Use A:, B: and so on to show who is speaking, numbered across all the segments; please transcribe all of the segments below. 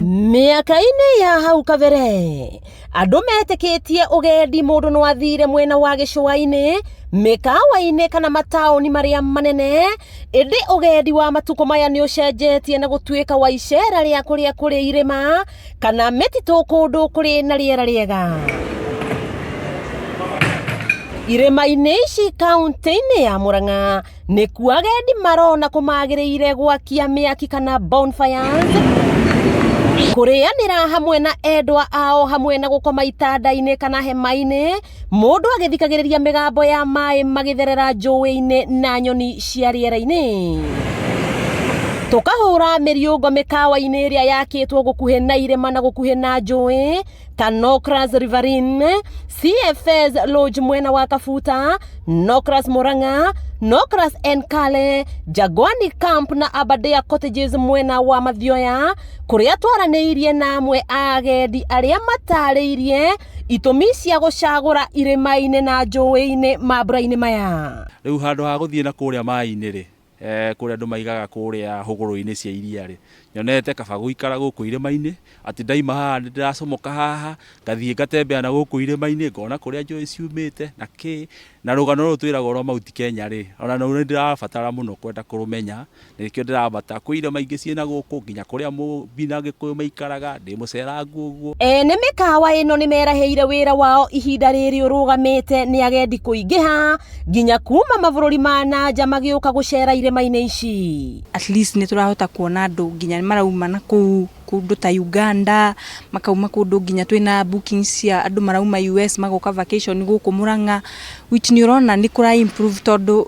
A: Mĩaka-inĩ ya hau kabere, andũ metĩkĩtie ũgendi mũndũ no athire mwena wa gĩcũa-inĩ, mĩkawa-inĩ kana mataũni marĩa manene, ĩndĩ ũgendi wa matukũ maya nĩ ũcenjetie na gũtuĩka wa icera rĩa kũrĩa kũrĩ irĩma kana mĩtitũ kũndũ kũrĩ na rĩera rĩega. Irĩma-inĩ ici kaũntĩ-inĩ ya Murang'a nĩkuo agendi marona kũmagĩrĩire gwakia mĩaki kana bonfires, kũrĩanĩra hamwe na endwa ao hamwe na gũkoma itanda-inĩ kana hema-inĩ, mũndũ agĩthikagĩrĩria mĩgambo ya maĩ magĩtherera njũĩ-inĩ na nyoni cia rĩera-inĩ. Tũkahũra mĩriũngo mĩkawa-inĩ ĩrĩa yakĩtwo gũkuhĩ na irĩma na gũkuhĩ na njũĩ ta Nokras Riverine, CFS Lodge mwena wa Kabuta, Nokras Murang'a, Nokras Enkale, Jagwani Camp na Aberdare Cottages mwena wa Mathioya, kũrĩa twaranĩirie na amwe a agendi arĩa matarĩirie itũmi cia gũcagũra irĩma-inĩ na njũĩ-inĩ mambura-inĩ maya.
B: Rĩu handũ ha gũthiĩ na kũrĩa maĩ-inĩ rĩ, kũrĩa andũ maigaga kũrĩa hũgũrũrũ-inĩ cia iria rĩ, nyonete kaba gũikara gũkũ irĩma-inĩ, atĩ ndaima haha nĩ ndĩracomoka haha, ngathiĩ ngatembea na gũkũ irĩma-inĩ, ngona kũrĩa njũĩ ciumĩte na kĩ, na rũgano rũrũ twĩragwo rwa Mount Kenya rĩ, ona nĩ ndĩrabatara mũno kwenda kũrũmenya, nĩkĩo ndĩrambata kwĩ irĩma ingĩ ciĩna gũkũ, nginya kũrĩa Mũmbi na Gĩkũyũ maikaraga, ndĩ mũcerangu ũguo.
A: Ene mĩkawa ĩno nĩ merahĩire wĩra wao ihinda rĩrĩ ũrũgamĩte nĩ agendi kũingĩha nginya kuma mabũrũri ma na nja magĩũka gũcera irĩma-inĩ ici.
C: At least nĩ tũrahota kuona andũ nginya marauma na kũu kũndũ ta Uganda, makauma kũndũ nginya twĩna bookings cia andũ marauma US magoka vacation gũkũ Murang'a, which nĩ ũrona nĩ kũra improve tondũ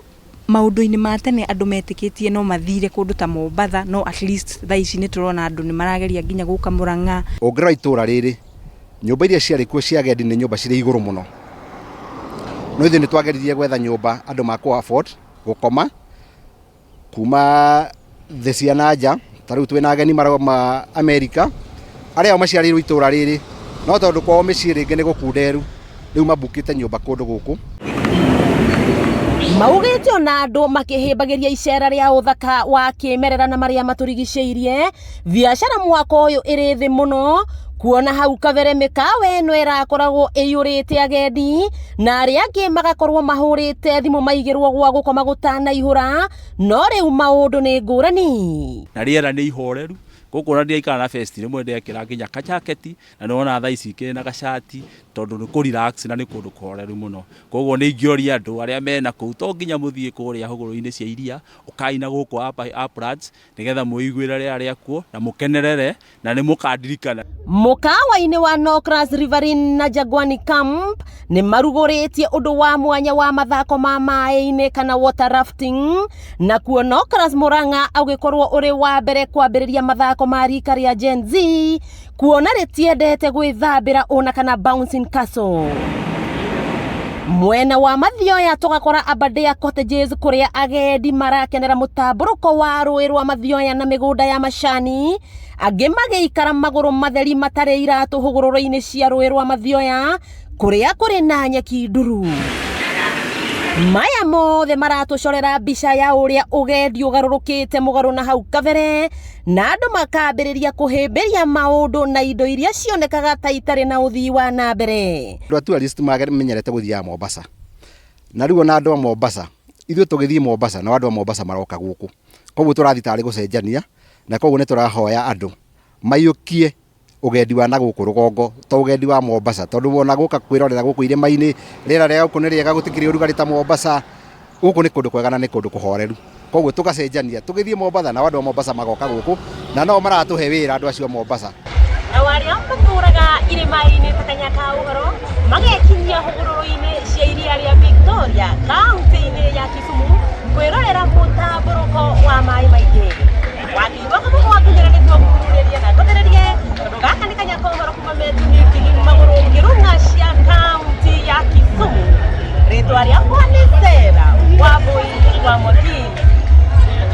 C: maũndũ-inĩ ma tene andũ metĩkĩtie no mathire kũndũ ta Mombatha, no at least thaa ici nĩ tũrona andũ nĩ marageria nginya gũka Murang'a.
D: Ũngĩrora itũra rĩrĩ, nyũmba iria ciarĩ kuo cia agendi nĩ nyũmba cirĩ igũrũ mũno. No ithuĩ nĩ twageririe gwetha nyũmba andũ makũ afford gũkoma kuma thĩ cia na nja. Ta rĩu twĩna ageni marauma America, arĩa ao maciarĩirwo itũra rĩrĩ, no tondũ kwao mĩciĩ rĩngĩ nĩ gũkunderu, rĩu mambukĩte nyũmba kũndũ gũkũ.
A: Maugĩte ona andũ makĩhĩmbagĩria icera rĩa ũthaka wa kĩmerera na marĩa matũrigicĩirie, biacara mwaka ũyũ ĩrĩ thĩ mũno, kuona hau kabere mĩkawa ĩno ĩrakoragwo ĩiyũrĩte agendi na arĩa angĩ magakorwo mahũrĩte thimũ maigĩrwo gwa gũkoma gũtanaihũra, no rĩu maũndũ nĩ ngũrani.
B: Na rĩera nĩ ihoreru, gũkũ ona ndiraikara na vest, rĩmwe ndekĩra nginya kajaketi, na nĩ wona thaa ici ngĩrĩ na gacati, tondũ nĩ kũ relax na nĩ kũndũ kũhoreru mũno. Koguo nĩ ingĩoria andũ arĩa mena kũu, to nginya mũthiĩ kũrĩa hũgũrũrũ-inĩ cia iria, ũkai na gũkũ uplands, nĩgetha mwĩiguĩre rĩera rĩakuo na mũkenerere na nĩ mũkandirikana.
A: Mũkawa-inĩ wa Nokras Riverine na Jagwani Camp nĩ marugũrĩtie ũndũ wa mwanya wa mathako ma maĩ-inĩ kana water rafting, nakuo Nokras Murang'a ũgĩkorwo ũrĩ wa mbere kwambĩrĩria mathako ma rika rĩa Gen Z, kuona rĩtiendete gwĩthambĩra ona kana bouncing castle. Mwena wa Mathioya tũgakora Aberdare Cottages kũrĩa agendi marakenera mũtambũrũko wa rũĩ rwa Mathioya na mĩgũnda ya macani, angĩ magĩikara magũrũ matheri matarĩ iratũ hũgũrũrũ-inĩ cia rũĩ rwa Mathioya kũrĩa kũrĩ na nyeki nduru. Maya mothe maratũcorera mbica ya ũrĩa ũgendi ũgarũrũkĩte mũgarũ na hau kabere, na andũ makambĩrĩria kũhĩmbĩria maũndũ na indo iria cionekaga ta itarĩ na ũthii wa na mbere.
D: Andũ a tourist mamenyerete gũthiaga Mombasa, na rĩu ona andũ a Mombasa, ithuĩ tũgĩthiĩ Mombasa nao andũ a Mombasa maroka gũkũ, koguo tũrathiĩ tarĩ gũcenjania, na koguo nĩ tũrahoya andũ maiyũkie ũgendi wa na gũkũ rũgongo to ũgendi wa Mombasa, tondũ wona gũka kwĩrorera gũkũ irĩma-inĩ, rĩera rĩa gũkũ nĩ rĩega, gũtikĩrĩ ũrugarĩ ta Mombasa, gũkũ nĩ kũndũ kwega na nĩ kũndũ kũhoreru, koguo tũgacenjania, tũgĩthiĩ Mombasa nao andũ a Mombasa magoka gũkũ, na no maratũhe wĩra andũ acio a Mombasa.
A: Nao arĩa matũraga irĩma-inĩ ta Kanya ka Ũhoro magekinyia